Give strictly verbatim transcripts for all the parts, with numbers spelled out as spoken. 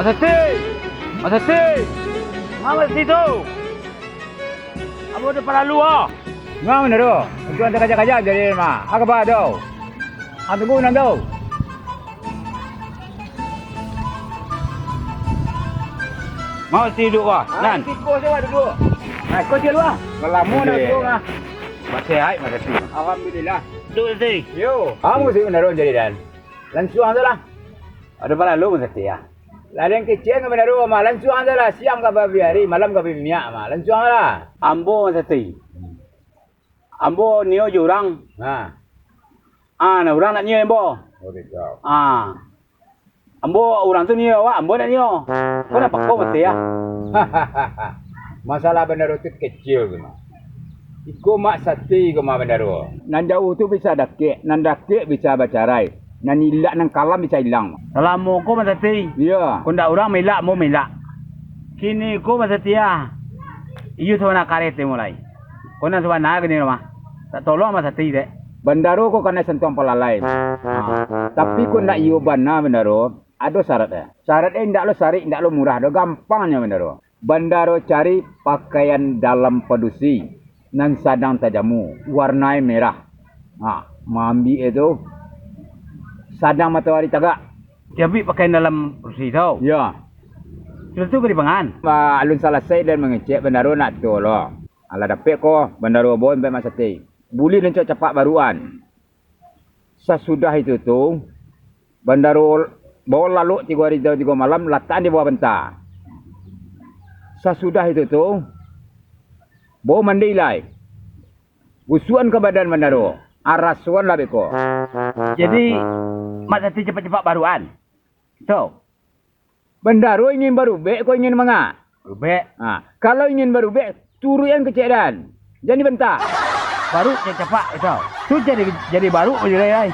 Sati! Mak Sati! Manga Sati tu? Ambo ado paralu, ah. Manga Banda Ro? Untuak anta kajak-kajak jadi mah. Apo kaba tu? Ah, tunggu nan tu. Manga Sati duduak, wah. Ah, nan. Siko sajo duduak. Ah, ko ciek lu, ah. Lah lamo dah duduak, ah. Masih sehat, Mak Sati. Alhamdulillah. Duduak, Sati. Yo. Apo Sati Banda Ro jadi, Dan? Lansuang sajolah. Ado paralu, Mak Sati, ah. Lah den kecek ka Banda Ro mah, lansuang sajolah, siang ka babiari, malam ka bamiak mah, lansuang sajolah. Ambo, Mak Sati. Ambo nio jo urang. Ha. Ah, nah urang nak nio ambo. Oh, gitu. Ah. Ambo urang tu nio awak, ambo nak nio. Ko nak pako mati, ah. Masalah Banda Ro tu kecil ko mah. Iko Mak Sati ko mah, Banda Ro. Nan jauah tu bisa dakek, nan dakek bisa bacarai. Nan ilak nan kalam bisa ilang. Salamo ko, Mak Sati. Iyo. Ko ndak urang mailak, ambo mailak. Kini ko, Mak Sati, ah. Iyo sabana kareh tu mulai. Ko nan sabana kini mah. Tak tolong Mak Sati dek. Banda Ro ko kanai santuang palalai. Ha. Tapi ko ndak iyo bana, Banda Ro, ado syarat e. Syarat e indak lo sarik, indak lo murah do, gampang nyo, Banda Ro. Banda Ro cari pakaian dalam padusi nan sadang tajamu, warna e merah. Ha, maambiak e tu sadang matoari tagak. Diambiak pakaian dalam padusi tu? Yo. Sudah tu ka dipangan? Ma, alun salasai den mangecek, Banda Ro nak tu lo. Alah dapek ko, Banda Ro bao ampek Mak Sati. Buliah den capak baruan. Sasudah itu tu, Banda Ro bao lalok tigo ari tigo malam, latakan di bawah banta. Sasudah itu tu, bao mandi lai. Gusuakan ka badan Banda Ro, arasoanlah beko. Jadi, Mak Sati capak-capak baruan? Tu. Banda Ro ingin barubek ko ingin manga? Barubek. Ha, kalau ingin barubek, turuikan kecek den. Jan dibanta. Baruak capak itu. Tu jadi, jadi baruak juo lai.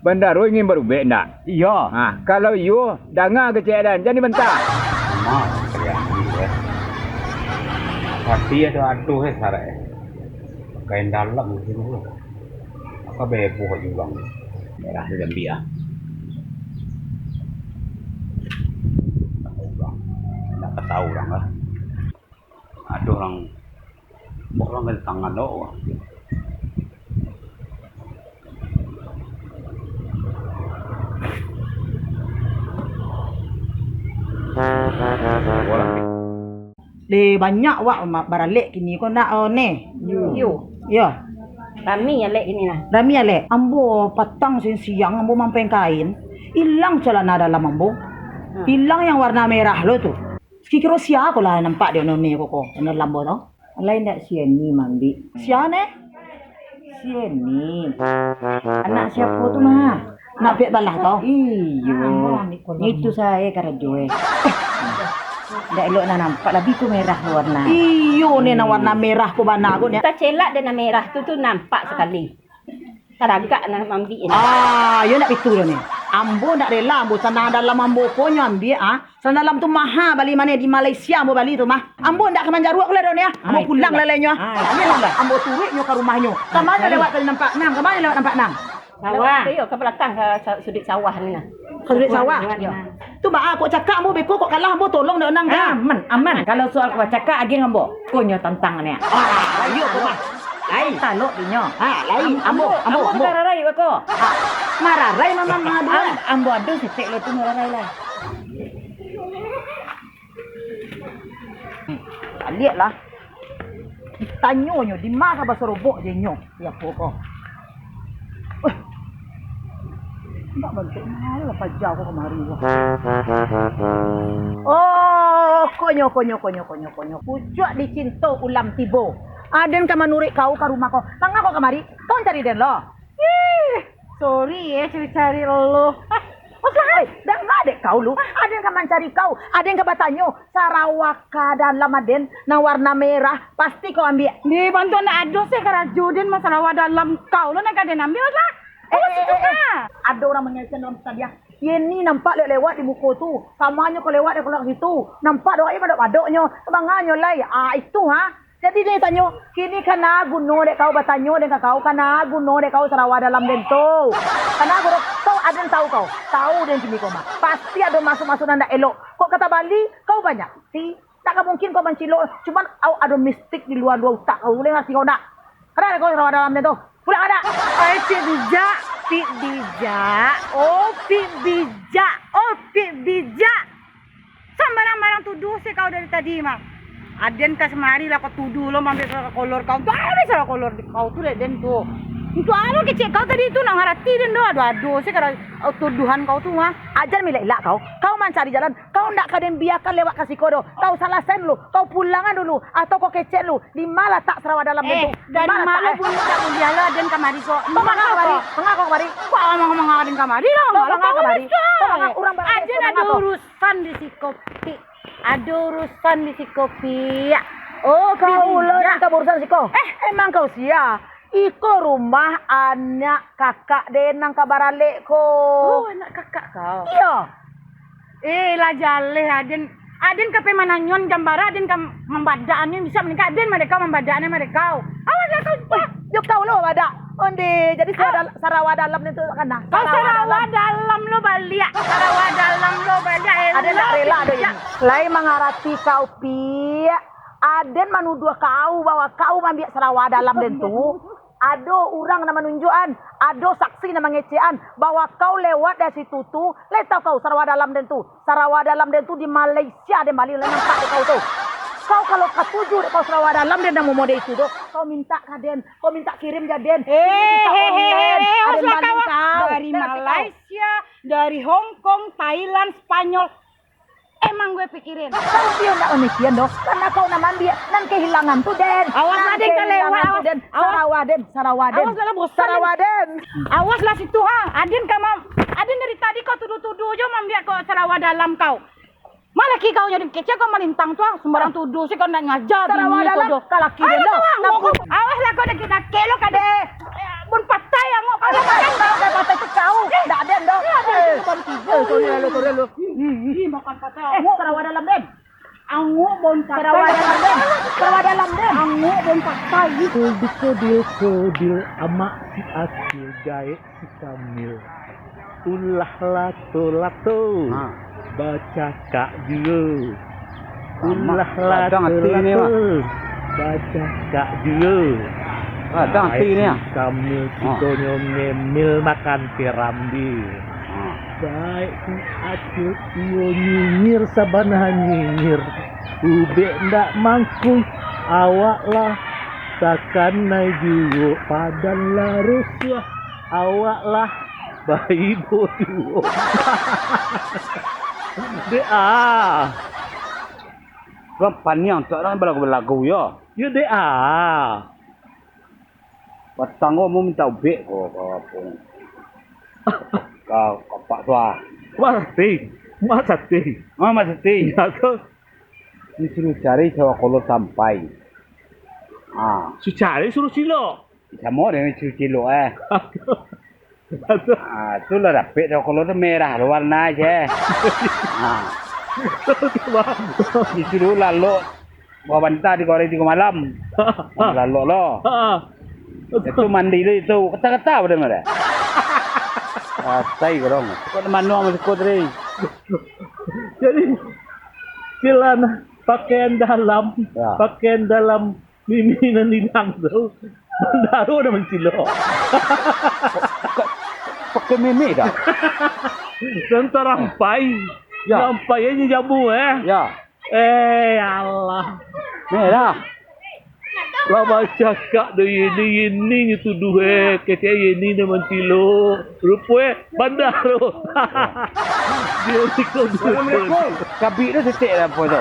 Banda Ro ingin barubek ndak? Iyo. Ha, kalau iyo, danga kecek den. Jan dibanta. Mak, kalian ni, eh. Pasti ado-ado, eh, syarat, eh. Pakaian dalam di siko. Aka beboh juo urang. Merah tu diambiak, ah. Urang. Indak ka tahu urang, ah. Ado urang, urang dari tangan tu. Deh, banyak wak ma-, baralek kini ko nak, oh, neh. Yo. Yo. Yo. Rami alek kini nah. Rami alek. Ambo patang siang-siang ambo mampang kain. Ilang calana dalam ambo. Ha. Ilang yang warna merah lo tu. Kiro-kiro sia ko lah nampak dek noneh ko, ko, dalam ambo tu? Alai ndak si Eni maambiak? Sia neh? Si Eni. Anak siapo tu mah? Nak piak balah tu? Iyo. Itu sae karajo e. Ndak elok nan nampak, labiah tu merah tu warna. Iyo, neh, nan warna merah ko bana ko neh. Tacelak dek nan merah tu, tu nampak sakali. Taragak nan maambiak neh. Ah, iyo ndak bitu doh neh. Ambo ndak rela, ambo calana dalam ambo ko nyo ambiak, ah. Calana dalam tu maha bali mane di Malaysia ambo bali tu mah. Ambo ndak ka manjaruak pulo doh neh, ah. Ambo pulang lai lai nyo, ah. Ambo turuik nyo ka rumahnyo. Ka ma nyo lewat tadi nampak nang? Ka ma nyo lewat nampak nang? Sawah. Iyo, ka balakang, ka sa-, suduik sawah ni nah. Ka suduik sawah? Iyo. Tu baa kok cakak ambo beko, kok kalah ambo tolong dek nang ka? Aman, aman. Kalau soal kok cakak agiah ambo. Ko nyo tantang neh. Ah, iyo ko mah. Lai. Talok dinyo. Ha, lai. Am-, ambo, ambo, ambo, ambo. Mararai beko. Ha. Mararai mamang mangadu. Am-, ambo ado setek lo tu mararai lah. Hmm, baliak lah. Ditanyo nyo, di ma ka basorobok je nyo. Iyo, apo ko? Weh. Indak bantuak malah paja ko kamari ko. Oh, konyo, konyo, konyo, konyo, konyo. Pucuak dicinto ulam tibo. Aden ka manuruik kau ka rumah ko. Manga ko kamari? Kau mancari den lo? Ih, sorry eh, cari-cari lo. Hah, Mas Lahai, danga dek kau lu. Aden ka mancari kau. Aden ka batanyo. Sarawaka dalam aden, nan warna merah, pasti kau ambiak. Di bantuak ndak ado se karajo den, masalah wa dalam kau lo nan ka den ambiak, Mas Lah. Eh, eh, eh, eh. Ado urang mangecek dalam tadi ah. Ye ni nampak lewat-lewat di muko tu. Kamanyo kau lewat dari kolak situ. Nampak dek awak ye padok-padoknyo. Sabanganyo lai. Ah, itu ha. Jadi den tanyo, kini kana guno dek kau batanyo den ka kau, kana guno dek kau sarawa dalam den tu. Kana guno, kau aden tahu kau, tahu den kini kau mah. Pasti ado masuk-masuk nan ndak elok. Kok kata Bali, kau banyak. Ti, tak ka mungkin kau mancilok, cuman au ado mistik di lua-lua utak kau, uleh ngarti kau ndak? Kada kau sarawa dalam den tu. Pulang ada. Oi, Pik Bijak, Pik Bijak, oh, Pik Bijak, oh, Pik Bijak. Sambarang-barang tuduh se kau dari tadi mah. Aden ka semari lah kau tuduh lo, mambek kolor kau tu. Ado salah kolor di kau tu dek den tu. Untuak alo kecek kau tadi tu, nak ngarati den do. Ado-ado se kau tuduhan kau tu mah. Ajan milak-ilak kau. Kau mancari jalan. Kau ndak ka den biakan lewat ka siko do. Kau salasain dulu. Kau pulangan dulu. Atau kau kecek dulu. Di ma latak sarawa dalam den tu? Eh, dari ma lo bunyi tak buliah lo aden kamari ko? Kau manga kamari? Manga kau kamari? Kok manga-manga aden kamari lah? Kau manga kamari? Kau manga urang ba-, aden ado urusan di siko, Pik. Ado urusan di siko, Pik. Oh, kau lo nan ka baurusan siko? Eh, emang kau sia? Iko rumah anak kakak den nan ka baralek ko. Oh, anak kakak kau? Iyo. Eh, lah jaleh aden. Aden ka pai mananyoan jambara, aden ka mambadak anin bisa maningka aden madekau, mambadak anin madekau. Awas lah kau, Pik. Yo kau lo badak. Onde, jadi sarawa dalam den tu kana. Kau sarawa dalam lo baliak. Sarawa dalam lo baliak. Aden ndak rela do ini. Lai mangarati kau, Pik. Aden manuduah kau bahwa kau maambiak sarawa dalam den tu. Ado urang nan manunjuakan, ado saksi nan mangecekan, bahwa kau lewat dari situ tu, lai tau kau sarawa dalam den tu. Sarawa dalam den tu di Malaysia den bali, lai nampak dek kau tu. Kau kalau katuju dek kau sarawa dalam den nan momode itu tu, kau mintak ka den, kau mintak kirim ka den. Eh, eh, eh, eh, awas lah kau. Dari Malaysia, dari Hong Kong, Thailand, Spanyol, Emang gue pikirin. Kau piyo ndak mamikian doh, karena kau nan maambiak, nan kehilangan tu den. Awas lah, den, kalewat, awas. Sarawa den, sarawa den. Awas lah, bosan. Sarawa den. Awas lah situ, ha. Aden ka ma-, aden dari tadi kau tuduh-tuduh jo maambiak kau sarawa dalam kau. Ma laki kau jadi kecek kau malintang tu, ha. Sembarang tuduh se kau ndak ngaja. Sarawa dalam, ka laki den doh. Awas lah kau dak kena kelo ka den. Bon patai angok kau. Kalau makan kau, dah patai tu kau. Dak den doh. Eh, sorry, halo, sorry, halo. Ih, makan patai. Eh, sarawa dalam den. Angok bon patai. Sarawa dalam den. Sarawa dalam den. Angok bon patai. Kodil, kodil, kodil, amak si Acil gaek si Kamil. Ulah lato-lato. Ha. Bacakak juo. Ulah lato-lato. Bacakak juo. Radang ati ni, ah. Kamil kitonyo ngemil makan kerambia. Ha. Baik si Acil iyo nyinyir sabana nyinyir. Ubek ndak mangkui, awak lah takanai juo, padan lah rusuah, awak lah baibo juo. Dek ah. Urang paniang tak urang balagu-balagu yo. Yo dek ah. Patang ko mau minta ubek ko, ko apo. Ka, ka Pak Suah. Mak Sati. Mak Sati. Mak Sati. Iyo tu. Disuruah cari sarawa kolor sampai. Ha. Suruah cari, suruah cilok. Samo dengan suruah cilok, eh. Aduh. Ah, tu lah dapek tu, kalau tu merah tu warna je. Ah. Itu dulu lalok babanta di korek tigo malam. Lalok lo. Itu mandi tu, itu kata-kata pada mereka. Asai korong. Kok mano masih kau tadi? Jadi, celana pakaian dalam, ya. Pakaian dalam Mimi nan ilang tu, bandaro nan mancilok. Pakai mimi dah. Nan tarampai. Ya. Tarampai aja jabu, eh. Ya. Eh, Allah. Merah. Lah bacakak doh ini, ini nyo tuduh, eh. Kecek ini nan mancilok. Rupo, eh, bandaro. Dia ni kau. Assalamualaikum. Kabik tu setik lah, apa tu?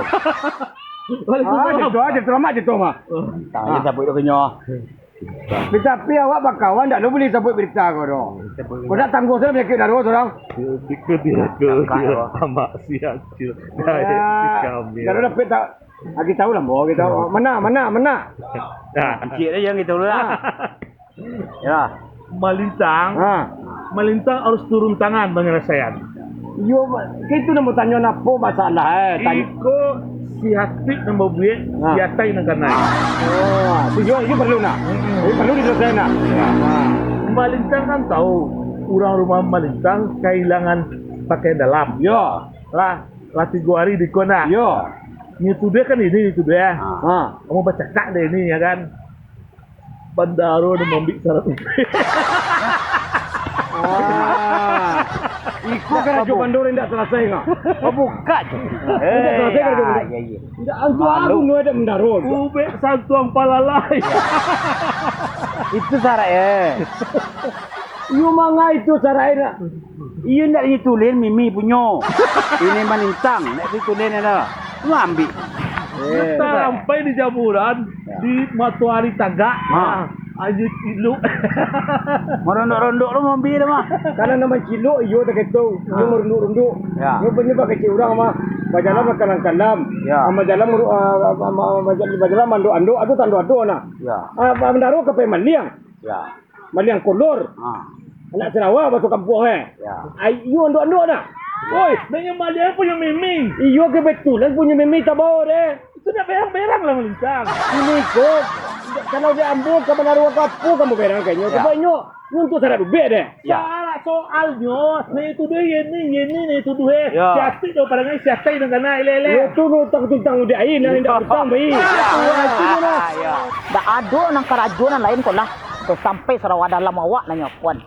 Waalaikumsalam. Ah, jatuh aja, selamat jatuh, mah. Oh. Tanya siapa itu kenyal. Tapi awak bakawan, ndak lo boleh sabut berita kau tu. Kau nak tangguh saja penyakit darah tu, orang. Dia ke dia ke dia. Amak si Acil. Ya, si Kamil. Kalau dapat tak, lagi tahu lah, bawa kita. Mana, mana, mana? Nah. Cik dia yang gitu lah. Ah. Ya. Malintang, ha. Malintang harus turun tangan penyelesaian. Yo, itu nak bertanya apa masalah, eh? Tanya. Iko Si Hasik nan babuek, ha, si Atai nan kanai. Oh, tu yo, yo paralu nak. Mm-mm. Yo paralu disalasaikan nak. Ya. Ha. Malintang kan tahu, urang rumah Malintang kahilangan pakaian dalam. Yo. Lah, lah tigo hari di kona. Yo. Nyo tuduah kan ini, nyo tuduah. Ha. Ha. Kamu bacakak deh ini, ya kan? Bandaro nan maambiak sarawa. Ah. Iko karajo bandaro indak salasai, ngah? Oh, buka tu. Indak salasai karajo bandaro. Ya, ya. Indak antu agung nyo ado bandaro tu. Ubek santuang palalai. Itu sarak, eh. Iyo manga itu sarak, eh, nak. Iyo ndak ditulen Mimi punyo. Ini Malintang, ndak ditulen ado. Lu ambiak. Eh. Sampai di jamuran, ya, di matoari tagak. Ha. Nah, ayu ciluk. Marondok-rondok lu mambi dah mah. Karano nan manciluk iyo dak keto. Iyo, ha, marunduk-runduk. Ya. Iyo banyak bak kecek urang mah. Bajalan, ha, makanan kalam. Ya. Ah, bajalan meru-, ah, ah, ah, bajalan mandok-andok, ado tando ado nah. Ya. Ah, bandaro ka pai maliang. Ya. Maliang kolor. Ha. Anak sarawa baso kampuang, eh. Ya. Ai, iyo andok-andok nah. Oi, banyak maliang punyo Mimi. Iyo, kebetulan punyo Mimi tabao deh. Itu ndak berang-berang lah Malintang. Ini ko, kalau di ambo ka bandaro ka apo kamu berang kanyo. Ya. Coba inyo, nyo untuak sarak ubek deh. Ya. Sarak soalnyo, nah itu deh, ini, ini, nah itu deh. Ya. Si Atik do parangai, si Atai nan kanai, lele. Iyo tu, nu tak tuntang udik aia, nah, indak tuntang baik. Ya. Ah, itu nyo nah. Ya. Dak ado nan karajo nan lain ko lah. Sampai sarawa dalam awak nanyo puan.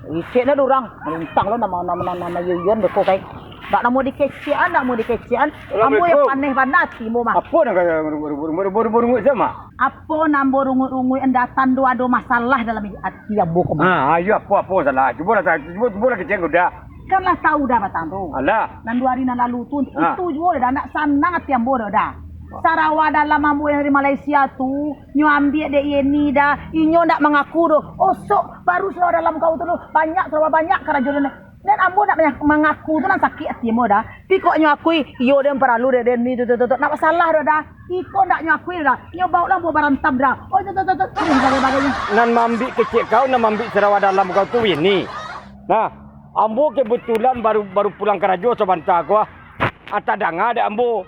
Icek dah urang, Malintang lo nama, nama, nama, nama, yo, yo, beko kai. Dak namo dikecekan, dak namo dikecekan. Ambo yo paneh bana ati ambo mah. Apo nan ka runguik-runguik sama? Apo nan ambo runguik-runguik, ndak tando ado masalah dalam ati ambo ko mah. Ah, ayo, apo, apo masalah? Cubolah, cubo, cubolah kecekan ko dah. Kan lah tahu dah batang tu. Alah. Nan duo hari nan lalu tu, ah, itu juo dah ndak sanang ati ambo dah. Sarawa dalam ambo yang dari Malaysia tu, nyo ambiak dek Yeni dah, inyo ndak mangaku doh. Osok baru sarawa dalam kau tu doh, banyak sarawa, banyak karajo doh. Dan ambo ndak manya-, mangaku tu nan sakik ati ambo dah. Tapi kok nyo akui, iyo den paralu dek den ni tu, tu, tu, tu. Ndak masalah doh dah. Iko ndak nyo akui dah. Nyo baoklah ambo barantam dah. Oh, tu, tu, tu, tu. Ini bagai-bagainya. Nan maambiak kecek kau, nan maambiak sarawa dalam kau tu Yeni. Nah, ambo kebetulan baru, baru pulang karajo sabanta ko ah. Ah, tadanga dek ambo.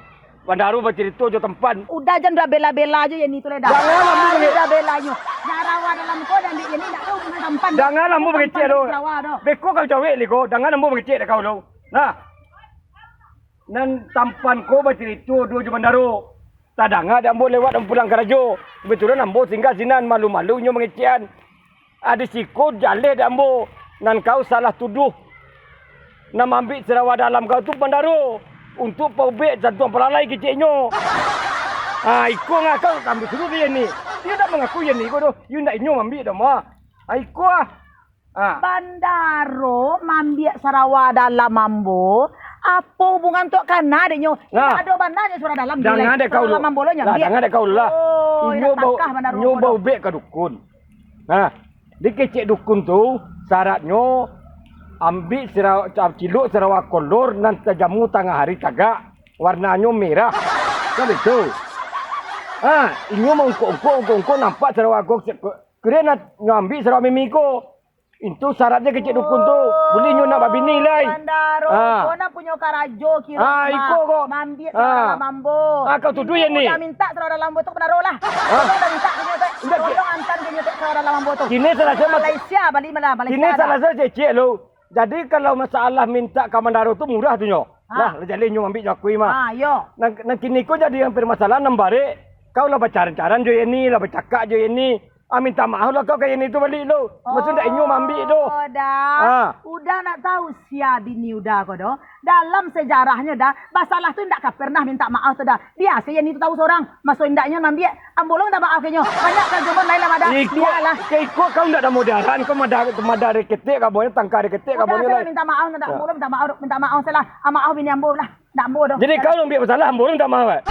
Bandaro bacarito jo tampan. Udah jan udah bela-bela jo Yeni tu lai dah. Janganlah ambo bela-bela nyo. Sarawa dalam ko dan dek Yeni ndak ado hubungan tampan. Janganlah ambo bangecek doh. Beko kau jawek ni ko, jangan ambo bangecek dek kau lo. Nah. Nan tampan ko bacarito duo jo bandaro. Tadanga dek ambo lewat ambo pulang karajo. Kebetulan ambo singgah sinan, malu-malu inyo mangecekan. Ah, di siko jaleh dek ambo, nan kau salah tuduh. Nan maambiak sarawa dalam kau tu bandaro, untuak paubek santuang palalai keceknyo. Ah, iko ngah kau ambo suruah Yeni. Iyo ndak mangaku Yeni ko doh. Iyo ndak inyo maambiak doh mah. Ah, iko ah. Ah. Bandaro maambiak sarawa dalam ambo. Apo hubungan tu kana dek nyo? Nah. Indak ado bananyo sarawa dalam. Danga dek kau lo. Sarawa dalam ambo lo nyo ambiak. Danga dek kau lah. Oh, inyo bau, inyo baubek ka dukun. Nah, dikecek dukun tu, saratnyo ambiak sira-, ciluk sarawa kolor nan tajamu tangah hari tagak, warnanyo merah. Kan itu. Ha, inyo maungkok-ungkok, ungkok-ungkok nampak sarawa ko, se-, ko-, kira nan nyo ambiak sarawa Mimi ko. Itu saratnyo kecek dukun tu. Buliah nyo nak babini lai. Bandaro, ha, ko nan punyo karajo kiro. Ha, iko ko. Maambiak sarawa dalam ambo. Ha, kau tuduah Yeni. Udah mintak sarawa dalam ambo tu bandaro lah. Ha? Tolong udah mintak ka inyo tu. Indak, tolong antan ka inyo tu sarawa dalam ambo tu. Kini salasai Malaysia, bali malah Malaysia. Kini salasai kecek lo. Jadi kalau masalah mintak ka bandaro tu murah tu nyo. Ha. Lah, lah jaleh nyo maambiak nyo akui mah. Ha, iyo. Nan, nan kini ko jadi nan permasalahan nan barek. Kau lah bacaran-caran jo Yeni, lah bacakak jo Yeni. Ah, mintak maaf lah kau ka Yeni tu baliak lo. Maksud ndak inyo maambiak doh. Oh, dah. Ah. Udah nak tahu sia bini Uda ko doh. Dalam sejarahnyo dah, basalah tu ndak ka pernah mintak maaf tu dah. Biaso Yeni tu tahu sorang. Maso indaknyo maambiak, ambo lo mintak maaf ka inyo. Banyak karajo ambo lain lah madah. Iko, bialah. Iko kau ndak namo daran, kau madah, madah dari ketek ka ambo nyo, tangka dari ketek ka ambo nyo lah. Udah, mintak maaf, ndak ambo lo mintak maaf, mintak maaf salah. Ah, maaf bini ambo lah. Ndak ambo doh. Jadi kau nan ambiak masalah, ambo nan mintak maaf, eh?